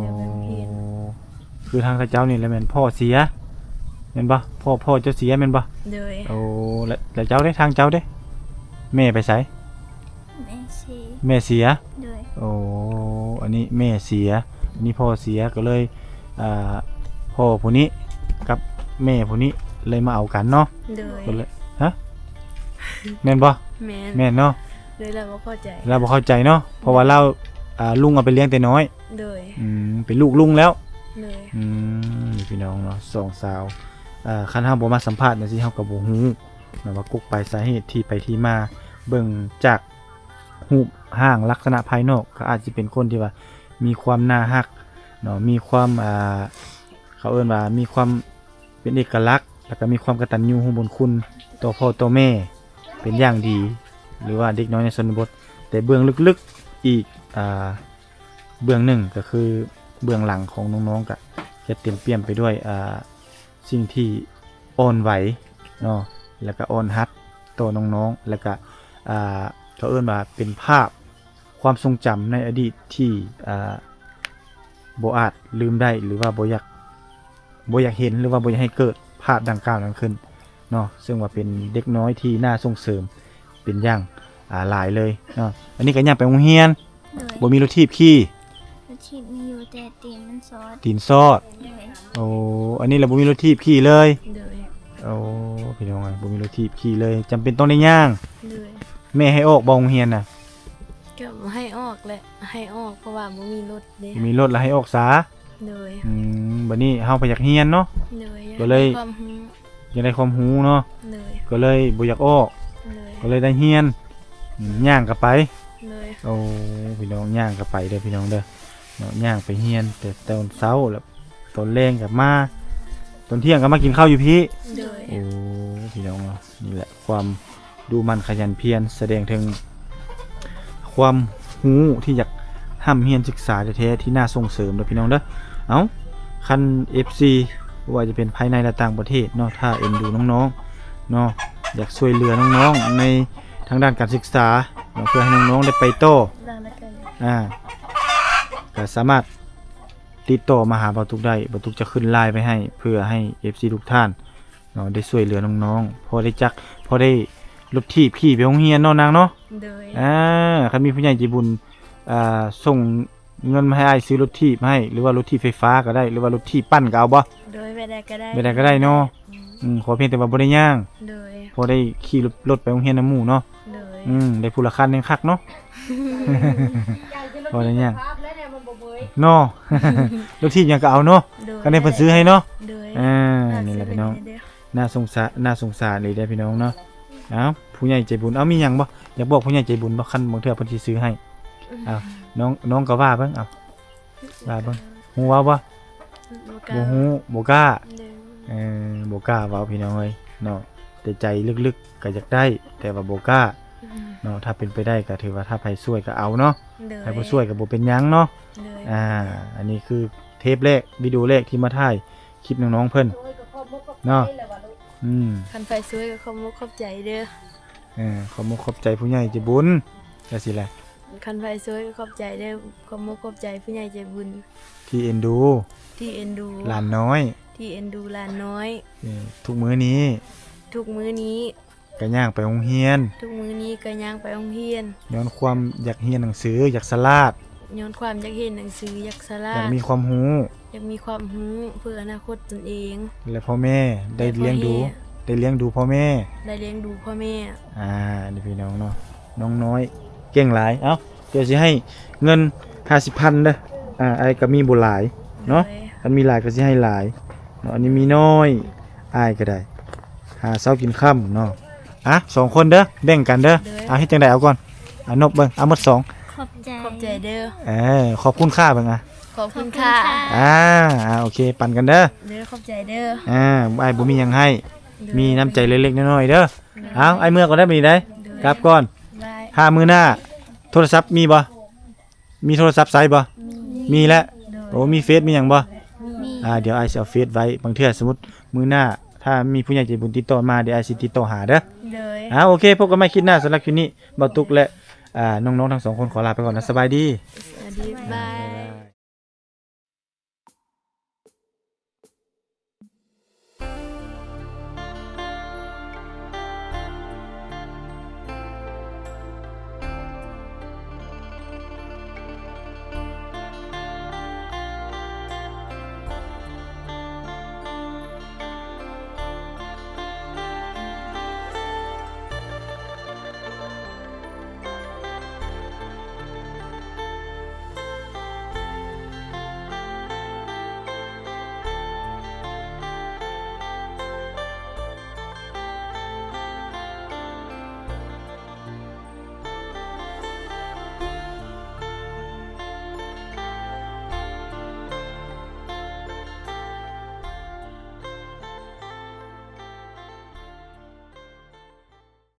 ຄືທາງເຈົ້ານີ້ແຫຼະແມ່ນພໍ່ເສຍແມ່ນບໍ່? ພໍ່ ພໍ່ເຈົ້າເສຍແມ່ນບໍ່? ໂດຍ ໂອ້ ແລະ ແລະເຈົ້າເດ້ ທາງເຈົ້າເດ້ ແມ່ໄປໃສ? ແມ່ເສຍ ແມ່ເສຍ ໂດຍ ໂອ້ ອັນນີ້ແມ່ເສຍ ອັນນີ້ພໍ່ເສຍ ກໍເລີຍ ອ່າ ພໍ່ຜູ້ນີ້ກັບແມ່ຜູ້ນີ້ເລີຍມາເອົາກັນເນາະ ໂດຍ ກໍເລີຍ ຮະ ແມ່ນບໍ່? ແມ່ນ ແມ່ນເນາະ ໂດຍ ລາວບໍ່ເຂົ້າໃຈ ລາວບໍ່ເຂົ້າໃຈເນາະ ເພາະວ່າລາວ ອ່າ ລຸງເອົາໄປລ້ຽງແຕ່ນ້ອຍ ໂດຍ ອືມ ເປັນລູກລຸງແລ້ວ ໂດຍ ອືມ ພີ່ນ້ອງເນາະ ສອງສາວ ອ່າ ຄັນເຮົາບໍ່ມາສຳພາດຈັ່ງຊີ້ ເຮົາກໍບໍ່ຮູ້ເນາະວ່າກົກປາຍສາເຫດທີ່ໄປທີ່ມາ ເບິ່ງຈາກຮູບຮ່າງລັກສະນະພາຍນອກ ກໍອາດຈະເປັນຄົນທີ່ວ່າມີຄວາມໜ້າຮັກເນາະ ມີຄວາມ ອ່າ ເຂົາເອີ້ນວ່າມີຄວາມ ເປັນເອກະລັກ ແລ້ວກໍມີຄວາມກະຕັນຍູຮູ້ບຸນຄຸນຕໍ່ພໍ່ຕໍ່ແມ່ເປັນຢ່າງດີ ຫຼືວ່າເດັກນ້ອຍໃນຊົນນະບົດ. ແຕ່ເບື້ອງເລິກໆອີກ ອ່າ ເບື້ອງໜຶ່ງກໍຄືເບື້ອງຫຼັງຂອງນ້ອງໆ ກໍຈະເຕັມປ່ຽມໄປດ້ວຍ ອ່າ ສິ່ງທີ່ອ່ອນໄຫວເນາະ ແລ້ວກໍອ່ອນຫັດຕໍ່ນ້ອງໆ ແລ້ວກໍ ອ່າ ເຂົາເອີ້ນວ່າເປັນພາບ ຄວາມຊົງຈຳໃນອະດີດທີ່ ອ່າ ບໍ່ອາດລືມໄດ້ ຫຼືວ່າບໍ່ຢາກ ບໍ່ຢາກເຫັນ ຫຼືວ່າບໍ່ຢາກໃຫ້ເກີດພາບດັ່ງກ່າວນັ້ນຂຶ້ນເນາະ ເຊິ່ງວ່າເປັນເດັກນ້ອຍທີ່ໜ້າສົ່ງເສີມເປັນຢ່າງ ອ່າ ຫຼາຍເລີຍເນາະ. ອັນນີ້ກໍຍ່າງໄປໂຮງຮຽນ ໂດຍ ບໍ່ມີລົດຖີບຂີ່ ລົດຖີບມີຢູ່ ແຕ່ຕີນມັນຊອດ ຕີນຊອດ ໂດຍ ໂອ້ ອັນນີ້ລະບໍ່ມີລົດຖີບຂີ່ເລີຍ ໂດຍ ໂອ້ ພີ່ນ້ອງເອີຍ ບໍ່ມີລົດຖີບຂີ່ເລີຍ ຈຳເປັນຕ້ອງໄດ້ຍ່າງ ໂດຍ ແມ່ໃຫ້ອອກບໍ່ໂຮງຮຽນນະ? ກໍໃຫ້ອອກແຫຼະ ໃຫ້ອອກ ເພາະວ່າບໍ່ມີລົດເດ້ ບໍ່ມີລົດລະໃຫ້ອອກສາ ໂດຍ ອືມ ບັດນີ້ເຮົາກໍຢາກຮຽນເນາະ ໂດຍ ກໍເລີຍ ຢາກໄດ້ຄວາມຮູ້ ຢາກໄດ້ຄວາມຮູ້ເນາະ ໂດຍ ກໍເລີຍບໍ່ຢາກອອກ ໂດຍ ກໍເລີຍໄດ້ຮຽນ ອືມ ຍ່າງກໍໄປ ໂດຍ ໂອ້ ພີ່ນ້ອງ ຍ່າງກໍໄປເດີພີ່ນ້ອງເດີເນາະ ຍ່າງໄປຮຽນແຕ່ຕອນເຊົ້າ ແລ້ວຕອນແລງກໍມາ ຕອນທ່ຽງກໍມາກິນເຂົ້າຢູ່ພີ້ ໂດຍ ໂອ້ ພີ່ນ້ອງເນາະ ນີ້ແຫຼະ ຄວາມດຸໝັ່ນຂະຫຍັນພຽນ ສະແດງເຖິງຄວາມຮູ້ທີ່ຢາກຮ່ຳຮຽນສຶກສາແທ້ໆ ທີ່ໜ້າສົ່ງເສີມເດີພີ່ນ້ອງເດີ. ເອົ້າ ຄັນເອັຟຊີ ບໍ່ວ່າຈະເປັນພາຍໃນ ແລະ ຕ່າງປະເທດເນາະ ຖ້າເອັນດູນ້ອງໆເນາະ ຢາກຊ່ວຍເຫຼືອນ້ອງໆໃນທາງດ້ານການສຶກສາເນາະ ເພື່ອໃຫ້ນ້ອງໆໄດ້ໄປຕໍ່ ອ່າ ກໍສາມາດຕິດຕໍ່ມາຫາບ່າວຕຸກໄດ້ ບ່າວຕຸກຈະຂຶ້ນລາຍໄວ້ໃຫ້ ເພື່ອໃຫ້ເອັຟຊີທຸກທ່ານ ເນາະ ໄດ້ຊ່ວຍເຫຼືອນ້ອງໆ ພໍໄດ້ຈັກ ພໍໄດ້ລົດຖີບຂີ່ໄປໂຮງຮຽນເນາະນາງເນາະ ໂດຍ ອ່າ ຄັນມີຜູ້ໃຫຍ່ໃຈບຸນ ອ່າ ສົ່ງເງິນມາໃຫ້ອ້າຍຊື້ລົດຖີບໃຫ້ ຫຼືວ່າລົດຖີບໄຟຟ້າກໍໄດ້ ຫຼືວ່າລົດຖີບປັ່ນກໍເອົາບໍ່? ໂດຍ ແບບໃດກໍໄດ້ ແບບໃດກໍໄດ້ເນາະ ອືມ ຂໍພຽງແຕ່ວ່າບໍ່ໄດ້ຍ່າງ ໂດຍ ພໍໄດ້ຂີ່ລົດ ລົດໄປໂຮງຮຽນນຳໝູ່ເນາະ ໂດຍ ອືມ ໄດ້ຜູ້ລະຄັນຍັງຄັກເນາະ ບໍ່ໄດ້ຫຍັງເນາະ ລົດຖີບຫຍັງກໍເອົາເນາະ ໂດຍ ຄັນໃດເພິ່ນຊື້ໃຫ້ເນາະ ໂດຍ ອ່າ ນີ້ແຫຼະພີ່ນ້ອງ ໜ້າສົງສານ ໜ້າສົງສານອີ່ຫຼີເດ້ພີ່ນ້ອງເນາະ ເອົ້າ ຜູ້ໃຫຍ່ໃຈບຸນ ເອົ້າ ມີຫຍັງບໍ່ ຢາກບອກຜູ້ໃຫຍ່ໃຈບຸນບໍ່ ຄັນບາງເທື່ອເພິ່ນຊິຊື້ໃຫ້ ເອົ້າ ນ້ອງ ນ້ອງກໍວ່າເບິ່ງ ເອົ້າ ວ່າເບິ່ງ ຮູ້ເວົ້າບໍ່? ບໍ່ກ້າ ບໍ່ຮູ້ ບໍ່ກ້າ ໂດຍ ເອີ ບໍ່ກ້າເວົ້າພີ່ນ້ອງເອີຍເນາະ ແຕ່ໃຈເລິກໆກໍຢາກໄດ້ ແຕ່ວ່າບໍ່ກ້າ ອືມ ເນາະ ຖ້າເປັນໄປໄດ້ກໍຖືວ່າຖ້າໃຜຊ່ວຍກໍເອົາເນາະ ໂດຍ ໃຜບໍ່ຊ່ວຍກໍບໍ່ເປັນຫຍັງເນາະ ໂດຍ ອ່າ ອັນນີ້ຄືເທບແລກ ວິດີໂອແລກທີ່ມາຖ່າຍຄລິບນ້ອງໆເພິ່ນເນາະ ອືມ ຄັນໃຜຊ່ວຍກໍຂອບມຸກຂອບໃຈເດີ ເອີ ຂອບມຸກຂອບໃຈຜູ້ໃຫຍ່ໃຈບຸນ ຈັ່ງຊີ້ແຫຼະ ຄັນໃຜຊ່ວຍກໍຂອບໃຈເດີ ຂອບມຸກຂອບໃຈຜູ້ໃຫຍ່ໃຈບຸນ ທີ່ເອັນດູ ທີ່ເອັນດູຫຼານນ້ອຍ ທີ່ເອັນດູຫຼານນ້ອຍ ເອີ ທຸກມື້ນີ້ ທຸກມື້ນີ້ ກໍຍ່າງໄປໂຮງຮຽນ ທຸກມື້ນີ້ກໍຍ່າງໄປໂຮງຮຽນ ຍ້ອນຄວາມຢາກຮຽນໜັງສື ຢາກສະຫຼາດ ຍ້ອນຄວາມຢາກຮຽນໜັງສື ຢາກສະຫຼາດ ຢາກມີຄວາມຮູ້ ຢາກມີຄວາມຮູ້ເພື່ອອະນາຄົດຕົນເອງ ແລະ ພໍ່ແມ່ໄດ້ລ້ຽງດູ ແລະ ພໍ່ແມ່ ໄດ້ລ້ຽງດູພໍ່ແມ່ ໄດ້ລ້ຽງດູພໍ່ແມ່ ອ່າ ນີ້ພີ່ນ້ອງເນາະ ນ້ອງນ້ອຍເກັ່ງຫຼາຍ ເອົ້າ ດຽວຊິໃຫ້ເງິນຫ້າສິບພັນເດີ ອ່າ ອ້າຍກໍມີບໍ່ຫຼາຍເນາະ ໂດຍ ຄັນມີຫຼາຍກໍຊິໃຫ້ຫຼາຍເນາະ ອັນນີ້ມີນ້ອຍ ອ້າຍກໍໄດ້ ຫາເຊົ້າກິນຄ່ຳເນາະ ອ່ະ ສອງຄົນເດີ ແບ່ງກັນເດີ ໂດຍ ອ່ະ ເຮັດຈັ່ງໃດເອົາກ່ອນ ອ່ະ ນົບເບິ່ງ ເອົາໝົດສອງ ຂອບໃຈ ຂອບໃຈເດີ ເອີ ຂອບຄຸນຄ່າເບິ່ງ ອ່ະ ຂອບຄຸນຄ່າ ອ່າ ອ່າ ໂອເຄ ປັນກັນເດີ ເດີ ຂອບໃຈເດີ ອ່າ ອ້າຍບໍ່ມີຫຍັງໃຫ້ ໂດຍ ມີນ້ຳໃຈເລັກໆນ້ອຍໆເດີ ໂດຍ ເອົາ ອ້າຍເມືອກ່ອນໄດ໋ ມື້ນີ້ໄດ໋ ໂດຍ ກັບກ່ອນ ບາຍ ຖ້າມື້ໜ້າ ໂທລະສັບມີບໍ່? ມີໂທລະສັບໃຊ້ບໍ່? ມີ ມີແລ້ວ ໂດຍ ໂອ້ ມີເຟສ ມີຫຍັງບໍ່? ມີ ອ່າ ດຽວອ້າຍຊິເອົາເຟສໄວ້ ບາງເທື່ອສົມມຸດມື້ໜ້າ ຖ້າມີຜູ້ໃຫຍ່ໃຈບຸນຕິດຕໍ່ມາ ດຽວອ້າຍຊິຕິດຕໍ່ຫາເດີ ໂດຍ ອ່າ ໂອເຄ ພົບກັນໃໝ່ຄລິບໜ້າ ສຳລັບຄລິບນີ້ ບ່າວຕຸກ ແລະ ອ່າ ນ້ອງໆທັງສອງຄົນ ຂໍລາໄປກ່ອນນະ ສະບາຍດີ ສະບາຍດີ ບາຍ